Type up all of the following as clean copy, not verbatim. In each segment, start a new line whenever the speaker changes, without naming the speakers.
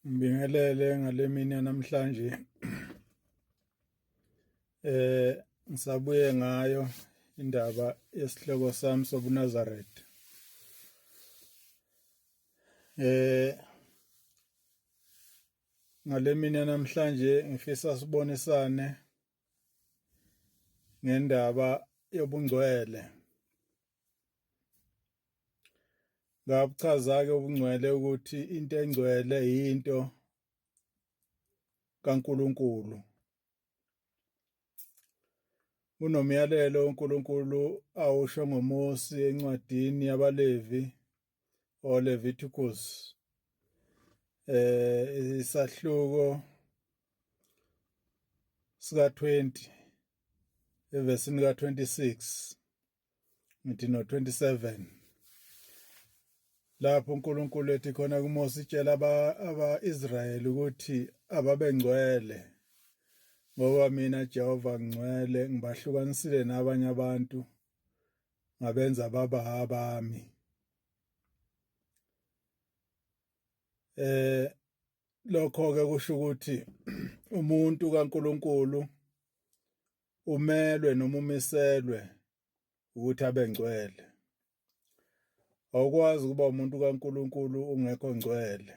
Ngibingelele ngale mini yanamhlanje. Eh ngisabuye ngayo indaba yesihloko sami sobuNazaretha. Eh ngale mini yanamhlanje ngifisa sibonisane ngendaba yobungcwele. Ngabuchaza-ke ubungcwele ukuthi into engcwele yinto kaNkulunkulu. Kunomyalelo uNkulunkulu awusho ngoMose encwadini yabaLevi oLeviticus isahluko sika 20 evesini ka 26 ngithi no 27 lapho uNkulunkulu ethi khona kuMose itshela aba-Israyeli ukuthi ababengcwele ngoba mina Jehova ngcwele ngibahlukanisile nabanye abantu ngabenza baba abami. Eh lokho ke kusho ukuthi umuntu kaNkulunkulu umelwe noma umiselwe ukuthi abe ngcwele. Awukwazi ukuba umuntu kaNkulunkulu ungekho ngcwele.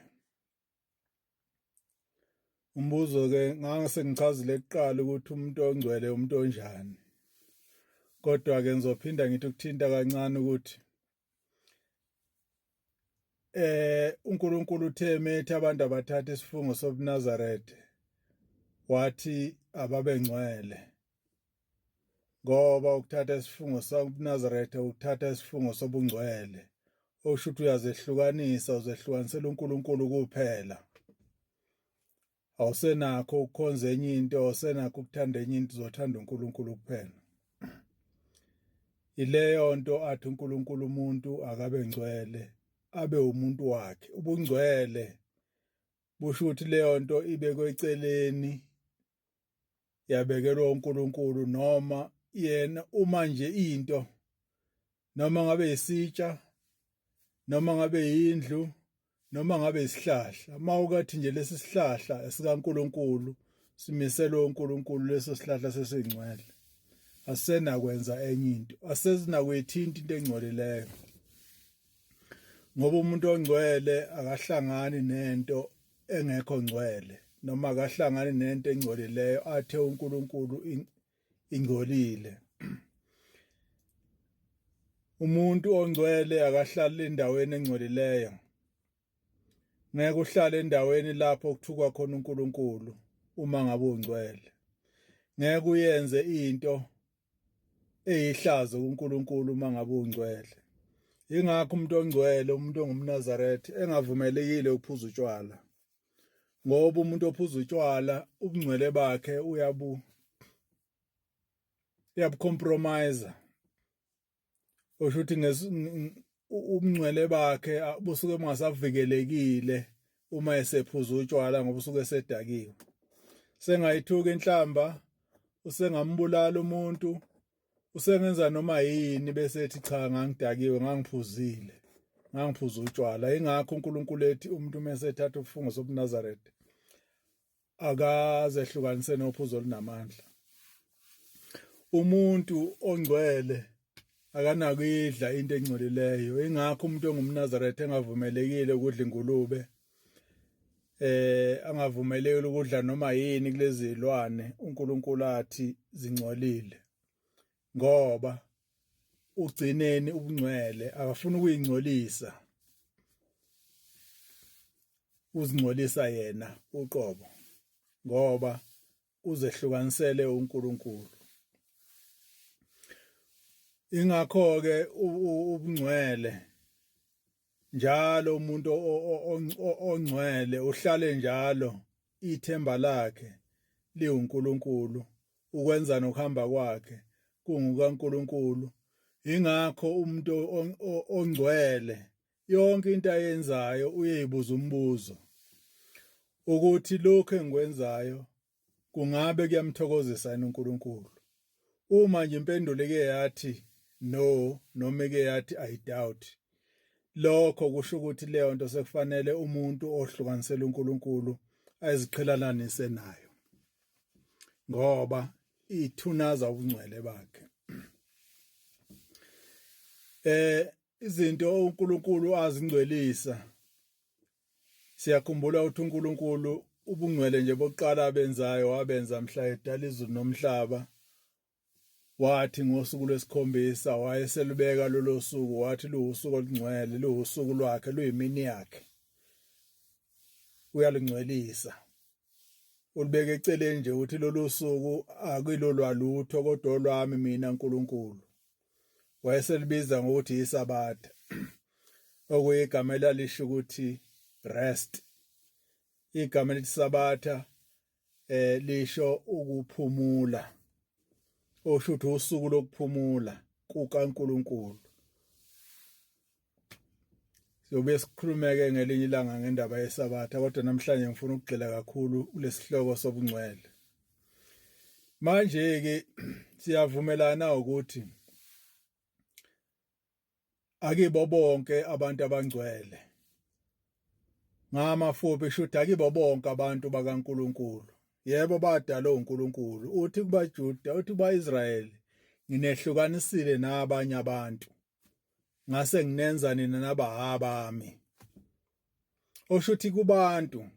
Umbuzo ke ngase ngichazile kuqala ukuthi umuntu ongcwele umuntu onjani. Kodwa ke ngizophinda ngithi ukuthinta kancane ukuthi uNkulunkulu uthe methi abantu abathatha isifungo sobuNazaretha wathi ababengcwele ngoba ukuthatha isifungo sobuNazaretha ukuthatha isifungo sobungcwele okusho ukuthi uyazehlukanisa uzehlukanisela uNkulunkulu kuphela. Awusenakho ukukhonza enye into, awusenakho ukuthanda enye into, uzothanda uNkulunkulu kuphela. Ileyo nto athi uNkulunkulu umuntu akabe ngcwele, abe umuntu wakhe. Ubungcwele busho ukuthi leyo nto ibekwe eceleni yabekelwa uNkulunkulu noma yena uma nje into noma ngabe isitsha noma ngabe yindlu noma ngabe isihlahla uma ukathi nje lesi sihlahla esikaNkuluNkulu simiselwe uNkulunkulu leso sihlahla sesingcwele asenakwenza enye into asezinakuyithinta into engcolileyo ngoba umuntu ongcwele akahlangani nento engekho ngcwele noma akahlangani nento engcolileyo athe uNkulunkulu ingcolile. Umuntu ongcwele akahlali endaweni engcolileyo. Ngeke uhlale endaweni lapho kuthukwa khona uNkulunkulu uma ngabe ungcwele. Ngeke uyenze into eyihlazo kuNkulunkulu uma ngabe ungcwele. Ingakho umuntu ongcwele, umuntu ongumNazaretha engavumelekile ukuphuza utshwala. Ngoba umuntu ophuza utshwala ubungcwele bakhe uyabu uyabucompromise. Osho ukuthi ubungcwele bakhe busuke bungasavikelekile uma esephuza utshwala ngoba usuke esedakiwe. Sengayithuka inhlamba, usengambulala umuntu, usengenza noma yini bese ethi cha ngangidakiwe ngangiphuzile ngangiphuza utshwala. Ingakho uNkulunkulu ethi umuntu uma esethatha ubufungo sobuNazaretha akazehlukanise nophuzo olunamandla. Umuntu ongcwele akanakuyidla into engcolileyo. Ingakho umuntu ongumNazaretha engavumelekile ukudla ingulube, angavumelekile ukudla noma yini kulezi zilwane uNkulunkulu athi zingcolile, ngoba ugcineni ubungcwele akafuni ukuyingcolisa, uzingcolisa yena uqobo ngoba uzehlukanisele uNkulunkulu. Ingakho ke ubungcwele njalo umuntu ongcwele uhlale njalo ithemba lakhe liwuNkulunkulu, ukwenza nokuhamba kwakhe kungukaNkulunkulu. Ingakho umuntu ongcwele yonke into ayenzayo uyeyibuza umbuzo ukuthi lokhu engikwenzayo kungabe kuyamthokozisa yini uNkulunkulu. Uma nje impendulo ike yathi no noma ike yathi I doubt, Lokho kusho ukuthi leyo nto sekufanele umuntu ohlukanisela uNkulunkulu aziqhelalanise nayo ngoba ithunaza ubungcwele bakhe. Izinto uNkulunkulu azingcwelisa, siyakhumbula ukuthi uNkulunkulu ubungcwele nje bokuqala abenzayo wabenza mhla edala izulu nomhlaba. Wathi ngosuku lwesikhombisa wayeselubeka lolo suku, wathi luwusuku olungcwele, luwusuku lwakhe, luyimini yakhe, uyalungcwelisa, ulibeka eceleni nje ukuthi lolu suku akilolwa lutho kodwa olwami mina Nkulunkulu. Wayeselibiza ngokuthi yiSabatha, okuyigama elalisho ukuthi rest. Igama elithi Sabatha lisho ukuphumula, osho ukuthi usuku lokuphumula kukaNkuluNkulu. Siyobuye sikhulumeke ngelinye ilanga ngendaba yeSabatha, kodwa namhlanje ngifuna ukugxila kakhulu kulesihloko sobungcwele. Manje-ke siyavumelana ukuthi Akibo bonke abantu abangcwele. Ngamafuphi shuthi akibo bonke abantu bakaNkuluNkulu. Yebo badalwe uNkulunkulu. Uthi kubaJuda, uthi kubaIsrayeli, nginehlukanisile nabanye abantu. Ngase nginenza nina naba abami. Oshuthi kubantu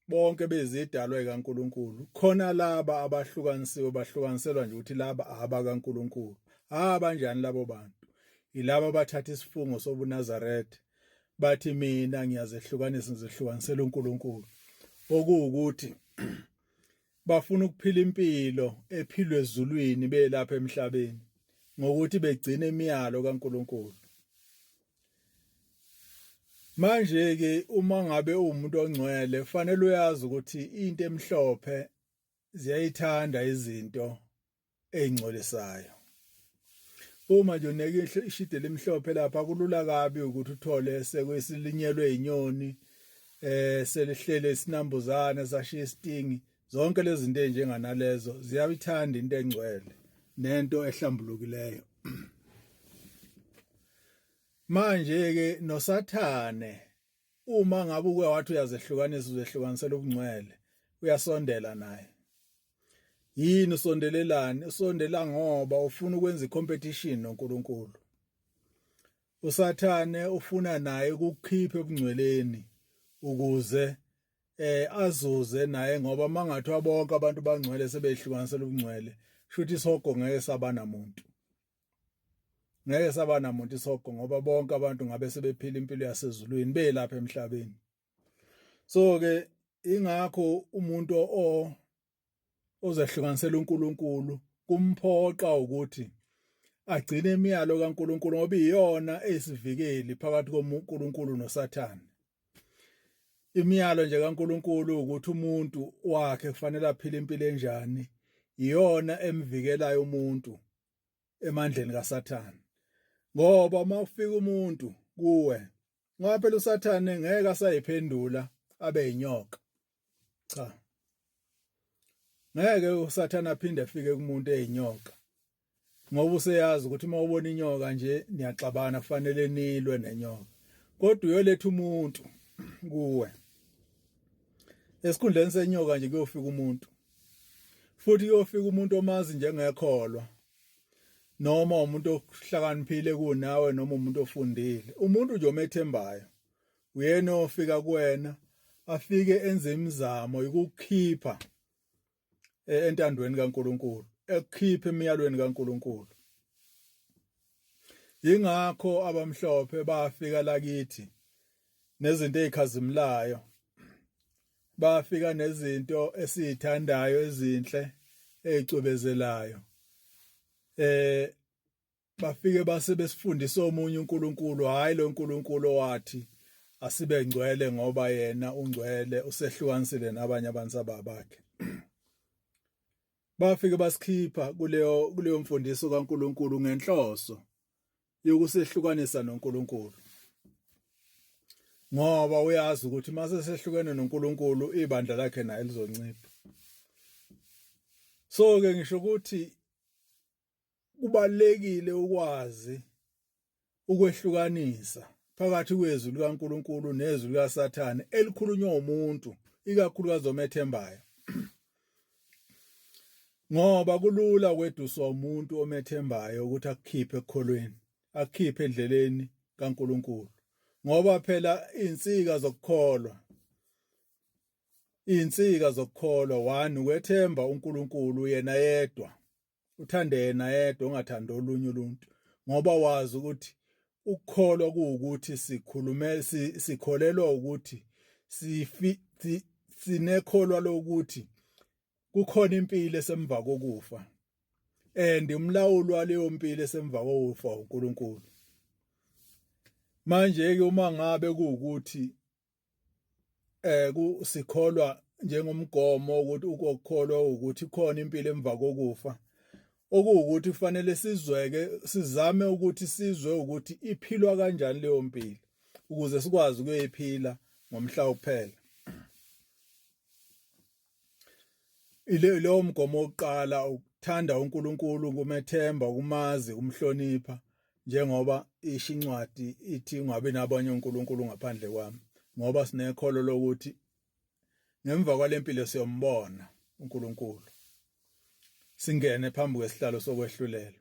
bonke bezidalwa ekaNkuluNkulu khona laba abahlukanisiwe, bahlukaniselwa nje ukuthi laba abakaNkuluNkulu. Abanjani labo bantu? Yilaba abathatha isifungo sobuNazaretha bathi mina ngiyazehlukanisa, ngizehlukanisela uNkulunkulu, okuwukuthi bafuna ukuphila impilo ephilwe ezulwini belapha emhlabeni ngokuthi begcine imiyalo kaNkuluNkulu. Manje ke uma ngabe uwumuntu ongcwele kufanele uyazi ukuthi into emhlophe ziyayithanda izinto eyingcolisayo. Uma nje uneke ishidi elimhlophe lapha kulula kabi ukuthi uthole sekwesilinyelwe inyoni, selihlele isinambuzane sashiya isitingi. Zonke lezi zinto ezinjenganalezo ziyayithanda into engcwele nento ehlambulukileyo. Manje ke noSathane uma ngabe uke wathi uyazehlukanisa, uzehlukanisela ubungcwele, uyasondela naye. Yini usondelelani? Usondela ngoba ufuna ukwenza icompetition noNkulunkulu. USathane ufuna naye ukukhipha ebungcweleni ukuze azuze naye, ngoba mangathiwa bonke abantu bangcwele sebehlukanisela ubungcwele, shuthi isihogo ngeke saba namuntu. Ngeke saba namuntu isihogo ngoba bonke abantu ngabe sebephila impilo yasezulwini belapha emhlabeni. So ke ingakho umuntu ozehlukanisela uNkulunkulu kumphoqa ukuthi agcine imiyalo kaNkulunkulu, ngoba iyona eyisivikeli phakathi koNkulunkulu noSathane. Imiyalo nje kaNkulunkulu ukuthi umuntu wakhe kufanele aphile impilo enjani, iyona emvikelayo umuntu emandleni kaSathane. Ngoba uma ufika umuntu kuwe, ngoba phela uSathane ngeke asayiphendula abe inyoka. Cha, ngeke uSathane aphinde afike kumuntu eyinyoka, ngoba useyazi ukuthi uma ubona inyoka nje niyaxabana, kufanele nilwe nenyoka. Kodwa uyoletha umuntu kuwe esikhundleni senyoka nje, kuyofika umuntu, futhi kuyofika umuntu omazi njengekholwa noma umuntu ohlakaniphile kunawe noma umuntu ofundile, umuntu nje omethembayo. Uyena ofika kuwena afike enze imizamo yokukhipha entandweni kaNkuluNkulu, ekukhipha emiyalweni kaNkuluNkulu. Yingakho abamhlophe bafika lakithi nezinto ezikhazimulayo, bafika nezinto esizithandayo ezinhle ezicwebezelayo, bafike base besifundisa omunye uNkulunkulu, hayi lo nkulunkulu owathi asibe ngcwele ngoba yena ungcwele, usehlukanisile nabanye abantu ababakhe. Bafike basikhipha kuleyo mfundiso kaNkulunkulu ngenhloso yokusehlukanisa noNkulunkulu, ngoba uyazi ukuthi mase sehlukene noNkulunkulu ibandla lakhe naye lizoncipha. So ke ngisho ukuthi kubalekile ukwazi ukwehlukanisa phakathi kwezwi likaNkuluNkulu nezwi likaSathane elikhulunywa umuntu, ikakhulukazi omethembayo. Ngoba kulula ukweduswa umuntu omethembayo ukuthi akukhiphe ekukholweni, akukhiphe endleleni kaNkuluNkulu. Ngoba phela insika zokukholwa, insika zokukholwa, one, ukwethemba uNkulunkulu yena yedwa, uthande yena yedwa, ungathandi olunye uluntu, ngoba wazi ukuthi ukukholwa kuwukuthi sikhulume, sikholelwa ukuthi sifi sinekholwa lokuthi kukhona impilo esemva kokufa, and umlawuli waleyo mpilo esemva kokufa uNkulunkulu. Manje ke uma ngabe kuwukuthi sikholwa njengomgomo ukuthi ukukholwa ukuthi khona impilo emva kokufa, okuwukuthi kufanele sizweke, sizame ukuthi sizwe ukuthi iphilwa kanjani leyo mpilo ukuze sikwazi ukuyiphila ngomhla wokuphela. Ile lowo mgomo wokuqala, ukuthanda uNkulunkulu, ukumethemba, ukumazi, ukumhlonipha, njengoba isho incwadi ithi ungabi nabanye onkulunkulu ngaphandle kwami, ngoba sinekholo lokuthi ngemva kwalempilo siyombona uNkulunkulu, singene phambi kwesihlalo sokwehlulelwa.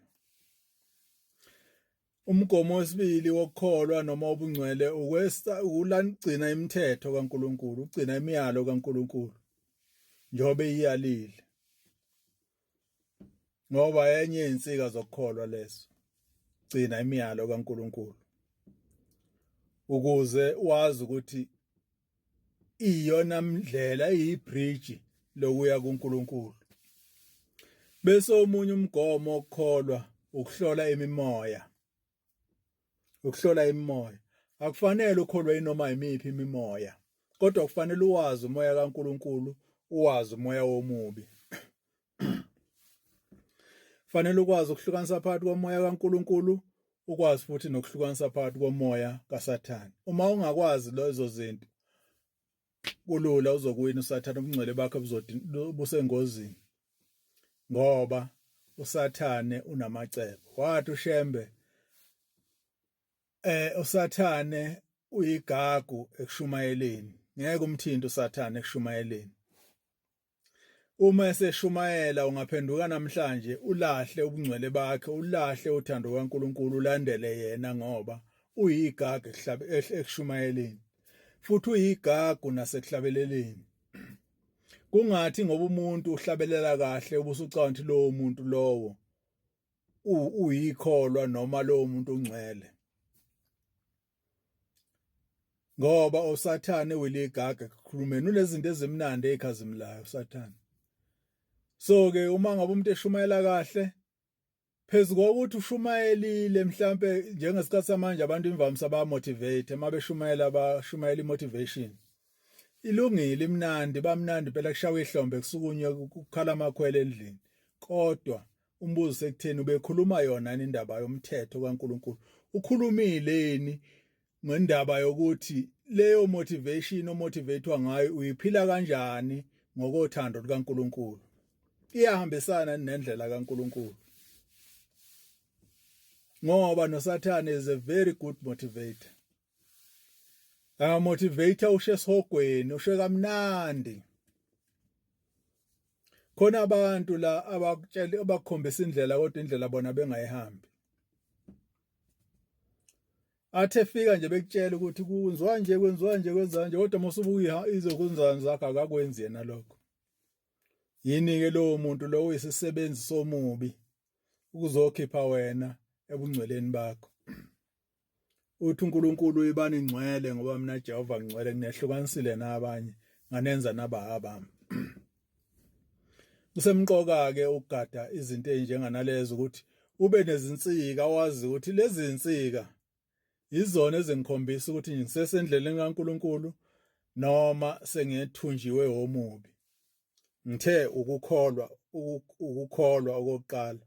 Umgomo wesibili wokukholwa noma ubungcwele ukulagcina imithetho kaNkulunkulu, ukugcina imiyalo kaNkulunkulu njengoba eyiyalile, ngoba enye yezinsika zokukholwa lezo, gcina imiyalo kaNkulunkulu ukuze wazi ukuthi iyona ndlela iyibridge lokuya kuNkulunkulu. Bese omunye umgomo wokukholwa ukuhlola imimoya, ukuhlola imimoya. Akufanele ukholwe inoma imiphi imimoya, kodwa kufanele uwazi umoya kaNkulunkulu, uwazi umoya womubi. Fanele ukwazi ukuhlukanisa phakathi komoya kaNkulunkulu, ukwazi futhi nokuhlukanisa phakathi komoya kaSathane. Uma ungakwazi lezo zinto, kulula uzokuwina uSathane, ubungcwele bakhe busengozini, ngoba uSathane unamacebo. Wathi uShembe uSathane uyigagu ekushumayeleni, ngeke umthinte uSathane ekushumayeleni. Uma eseshumayela ungaphenduka namhlanje ulahle ubungcwele bakhe, ulahle uthando kaNkulunkulu, ulandele yena, ngoba uyigagu ekushumayeleni, futhi uyigagu nasekuhlabeleleni. Kungathi ngoba umuntu uhlabelela kahle ubusucabanga ukuthi lowo muntu lowo uyikholwa noma lowo muntu ungcwele, ngoba uSathane wiligaga ekukhulumeni, unezinto ezimnandi ezikhazimulayo uSathane. So ke uma ngabe umuntu eshumayela kahle, phezu kokuthi ushumayelile mhlambe njengesikhathi samanje abantu imvamisa ba motivate, uma beshumayela bashumayela imotivation ilungile, imnandi, bamnandi phela, kushawa ihlombe, kusukunywe, kukhala amakhwela endlini. Kodwa umbuzo sekutheni ubekhuluma yona indaba yomthetho kaNkuluNkulu, ukhulumile ngendaba yokuthi leyo motivation omotivatewa ngayo uyiphila kanjani ngokothando lukaNkuluNkulu, iyahambisana nendlela kaNkuluNkulu, ngoba noSathane is a very good motivator. Angamotivator ushe esihogweni, ushe kamnandi. Khona abantu la abakutshela, abakukhombisa indlela, kodwa indlela bona bengayihambi. Athe efika nje bekutshela ukuthi kwenziwa nje, kwenziwa nje, kwenziwa nje, kodwa masubuka izokwenzani zakho, akakwenzi yena lokho. Yini ke lowo muntu lowo uyisisebenzi somubi ukuzokhipha wena ebungcweleni bakho. Uthi uNkulunkulu ibani ngcwele ngoba mina Jehova ngcwele, nginehlukanisile nabanye nganenza naba abami. Kusemqoka ke ukugada izinto ezinjenganalezo, ukuthi ube nezinsika, wazi ukuthi lezi zinsika izona ezingikhombisa ukuthi ngisesendleleni kaNkulunkulu noma sengethunjiwe omubi. Ngithe ukukholwa, ukukholwa okokuqala,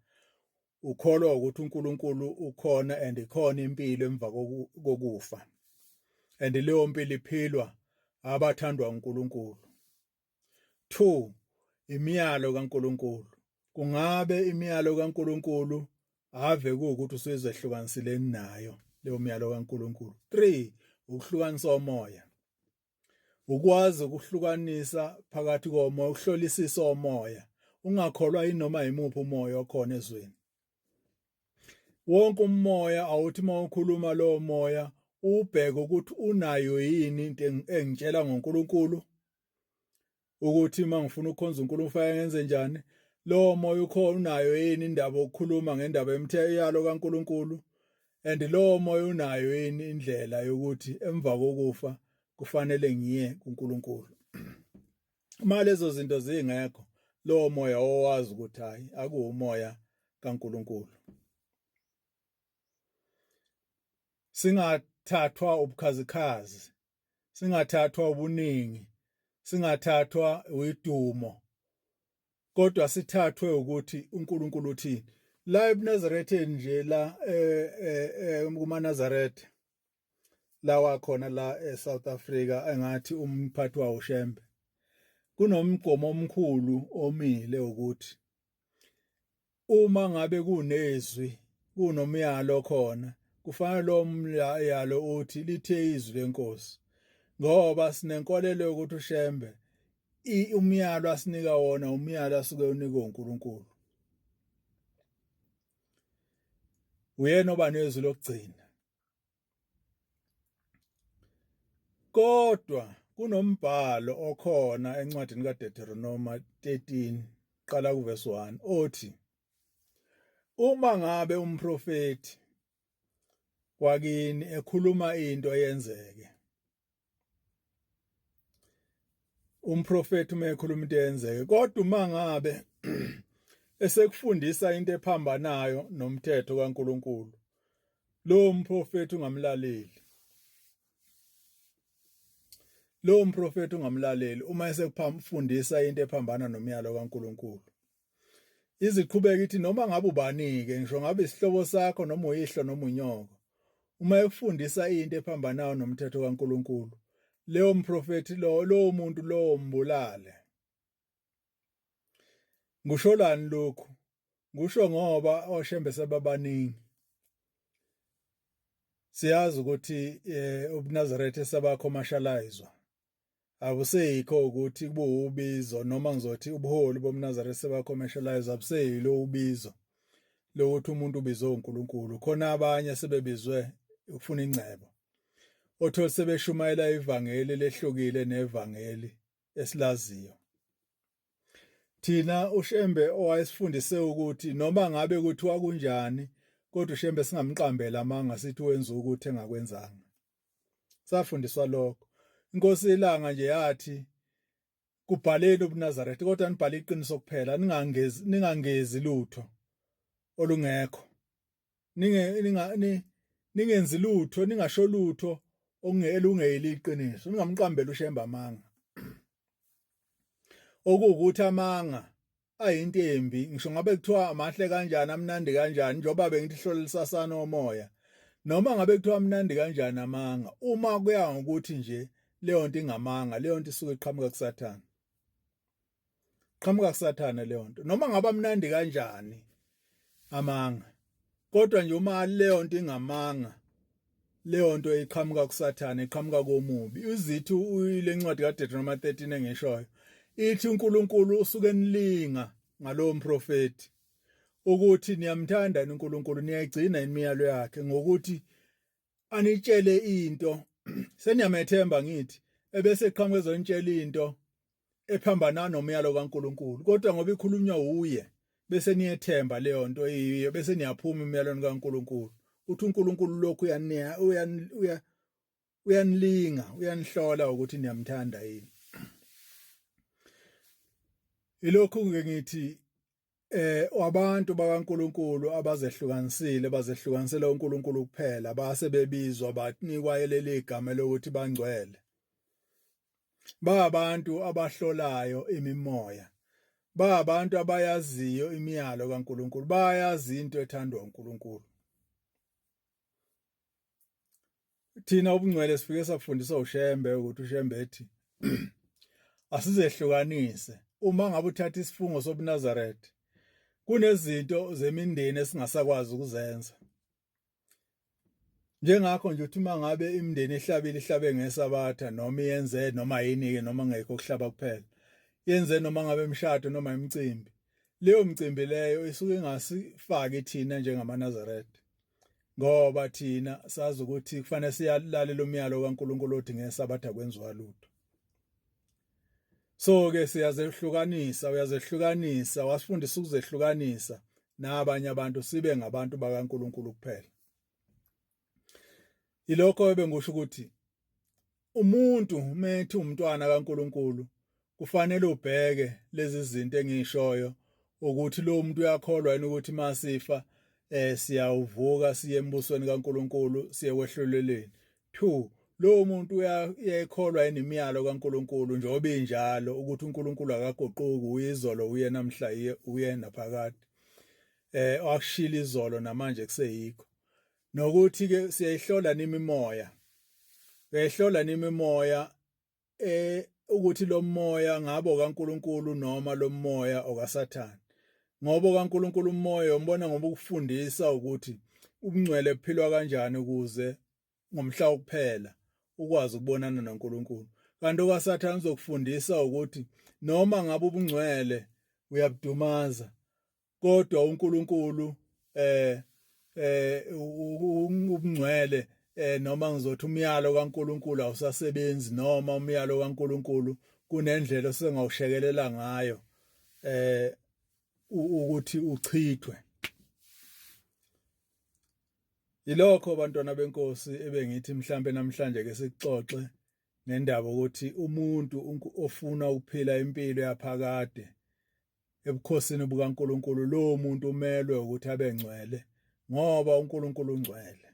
ukholwa ukuthi uNkulunkulu ukhona and ikhona impilo emva kokufa, and leyo mpilo iphilwa abathandwa uNkulunkulu. 2, imiyalo kaNkulunkulu. Kungabe imiyalo kaNkulunkulu ave kuwukuthi usuyizehlukanisile nayo? Leyo myalo kaNkuluNkulu. 3 ukuhlukanisa omoya. Ukwazi ukuhlukanisa phakathi komoya, ukuhlolisisa omoya. Ungakholwa yinoma yimuphi umoya okhona ezweni. Wonke umoya awuthi uma ukhuluma lowo moya ubheke ukuthi unayo yini into engitshela ngoNkulunkulu ukuthi uma ngifuna ukukhonza uNkulunkulu kufanele ngenze njani. Lowo moya ukhona unayo yini indaba yokukhuluma ngendaba yemitheyalo kaNkulunkulu, and lowo moya unayo yini indlela yokuthi emva kokufa kufanele ngiye kuNkulunkulu. Uma lezo zinto zingekho, lowo moya owazi ukuthi hayi akuwumoya kaNkulunkulu. Singathathwa ubukhazikhazi, singathathwa ubuningi, singathathwa uyidumo, kodwa sithathwe ukuthi uNkulunkulu uthini. La ebuNazaretheni nje la eh, eh, eh kumaNazaretha lawa khona la eSouth Africa engathi umphathi wawo Shembe kunomgomo omkhulu omile ukuthi uma ngabe kunezwi kunomyalo khona kufanele lo myalo uthi lithe izwi lenkosi, ngoba sinenkolelo yokuthi uShembe umyalo asinika wona umyalo asuke unikwe uNkulunkulu, uyena oba nezwi lokugcina. Kodwa kunombhalo okhona encwadini kaDeuteronoma 13 qala kuverse 1 othi uma ngabe umprofeti wakini ekhuluma into eyenzeke, umprofeti uma ekhuluma into eyenzeke, kodwa uma ngabe esekufundisa into ephambanayo nomthetho kaNkuluNkulu, lowo mprofeti ungamlaleli. Lowo mprofeti ungamlaleli uma esekufundisa into ephambana nomyalo kaNkuluNkulu. Iziqhubeka ithi noma ngabe ubani-ke, ngisho ngabe isihlobo sakho noma uyihlo noma unyoko, uma ekufundisa into ephambanayo nomthetho kaNkulunkulu, leyo mprofethi lowo, lowo muntu lowo mbulale. Ngisholani lokhu? Ngisho ngoba oshembe sebabaningi. Siyazi ukuthi eh, ubuNazaretha sebacommercializwa. Akuseyikho ukuthi kubuwubizo noma ngizothi ubuholi bomNazaretha sebacommercialize, abuseyilo ubizo lokuthi umuntu ubizwe uNkulunkulu. Khona abanye sebebizwe ukufuna ingcebo, othole sebeshumayela ivangeli lehlukile nevangeli esilaziyo thina. UShembe owayesifundise ukuthi noma ngabe kuthiwa kunjani, kodwa uShembe singamqambela amanga sithi wenza ukuthi engakwenzanga. Safundiswa lokho. Inkosi ilanga nje yathi kubhaleni ubuNazaretha, kodwa nibhale iqiniso kuphela, ningangezi ningangezi lutho olungekho, ninge ninga ningenzi lutho, ningasho lutho okungelungeli iqiniso, ningamqambeli uShembe amanga. Okuwukuthi amanga ayinto embi, ngisho ngabe kuthiwa amahle kanjani, amnandi kanjani, njengoba bengithi hlola lisasana omoya, noma ngabe kuthiwa amnandi kanjani amanga, uma kuya ngokuthi nje leyo nto ingamanga, leyo nto isuke iqhamuka kuSathane, qhamuka kuSathane leyo nto, noma ngabe amnandi kanjani amanga, kodwa nje uma leyo nto ingamanga, leyo nto iqhamuka kuSathane, iqhamuka komubi. Uzithi le ncwadi kaDeuteronomy 13 engishoyo ithi uNkulunkulu usuke enilinga ngalowo mprofeti ukuthi niyamthanda uNkulunkulu, niyayigcina imiyalo yakhe, ngokuthi anitshele into seniyamethemba ngithi ebese eqhamuka ezonitshela into ephambana nomyalo kaNkuluNkulu, kodwa ngoba ikhulunywa uye bese niyethemba leyo nto eyiyo, bese niyaphuma emyalweni kaNkuluNkulu. Uthi uNkulunkulu lokhu uyaniya uya uyanilinga, uyanihlola ukuthi niyamthanda yini. Ilokhu ke ngithi abantu bakaNkuluNkulu abazehlukanisile bazehlukanisela uNkulunkulu kuphela, base bebizwa banikwa leli gama lokuthi bangcwele. Babantu abahlolayo imimoya, babantu abayaziyo imiyalo kaNkuluNkulu, bayazi into ethandwa uNkulunkulu. Thina ubungcwele sifike safundiswa uShembe ukuthi uShembe ethi asizehlukanise. Uma ngabe uthatha isifungo sobuNazaretha, kunezinto zemindeni esingasakwazi ukuzenza. Njengakho nje uthi uma ngabe imindeni ihlabile ihlabe ngesabatha noma iyenze noma yini-ke noma ngekho ukuhlaba kuphela yenze noma ngabe imishado noma imicimbi leyo micimbi leyo isuke ingasifaki thina njengamaNazaretha ngoba thina sazi ukuthi kufanele siyalalela umyalo kaNkulunkulu othi ngesabatha kwenziwa lutho. So ke siyazehlukanisa, uyazehlukanisa, wasifundisa ukuzehlukanisa nabanye abantu sibe ngabantu bakaNkulunkulu kuphela. Ilokho ebengisho ukuthi umuntu umethi umntwana kaNkulunkulu kufanele ubheke lezi zinto engishoyo ukuthi lo muntu uyakholwa yini ukuthi masifa eh siyawuvuka siye embusweni kaNkulunkulu siye kwehlulelweni. 2 lowo muntu uyayikholwa yini imiyalo kaNkulunkulu njengoba injalo ukuthi uNkulunkulu akaguquki uyizolo uye namhla uye naphakade eh akushila izolo namanje kuseyikho nokuthi ke siyayihlola nimimoya uyayihlola nimimoya eh ukuthi lo moya ngabo kaNkuluNkulu noma lo moya okaSathane ngoba kaNkuluNkulu umoya umbona ngoba ukufundisa ukuthi ubungcwele buphilwa kanjani ukuze ngomhla wokuphela ukwazi ukubonana noNkulunkulu kanti okaSathane uzokufundisa ukuthi noma ngabe ubungcwele uyabudumaza kodwa uNkulunkulu eh eh ubungcwele eh noma ngizothi umyalo kaNkuluNkulu awusasebenzi noma umyalo kaNkuluNkulu kunendlela osengawushekelela ngayo eh ukuthi uchithwe. Yilokho bantwana benkosi ebengithi mhlambe namhlanje ke sikuxoxe ngendaba ukuthi umuntu ofuna ukuphila impilo yaphakade ebukhosini bukaNkuluNkulu lowo muntu umelwe ukuthi abe ngcwele ngoba uNkulunkulu ungcwele.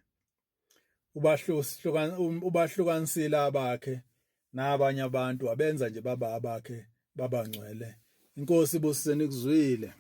Ubahlukanisile abakhe nabanye abantu wabenza nje baba abakhe babangcwele. Inkosi ibusiseni kuzwile.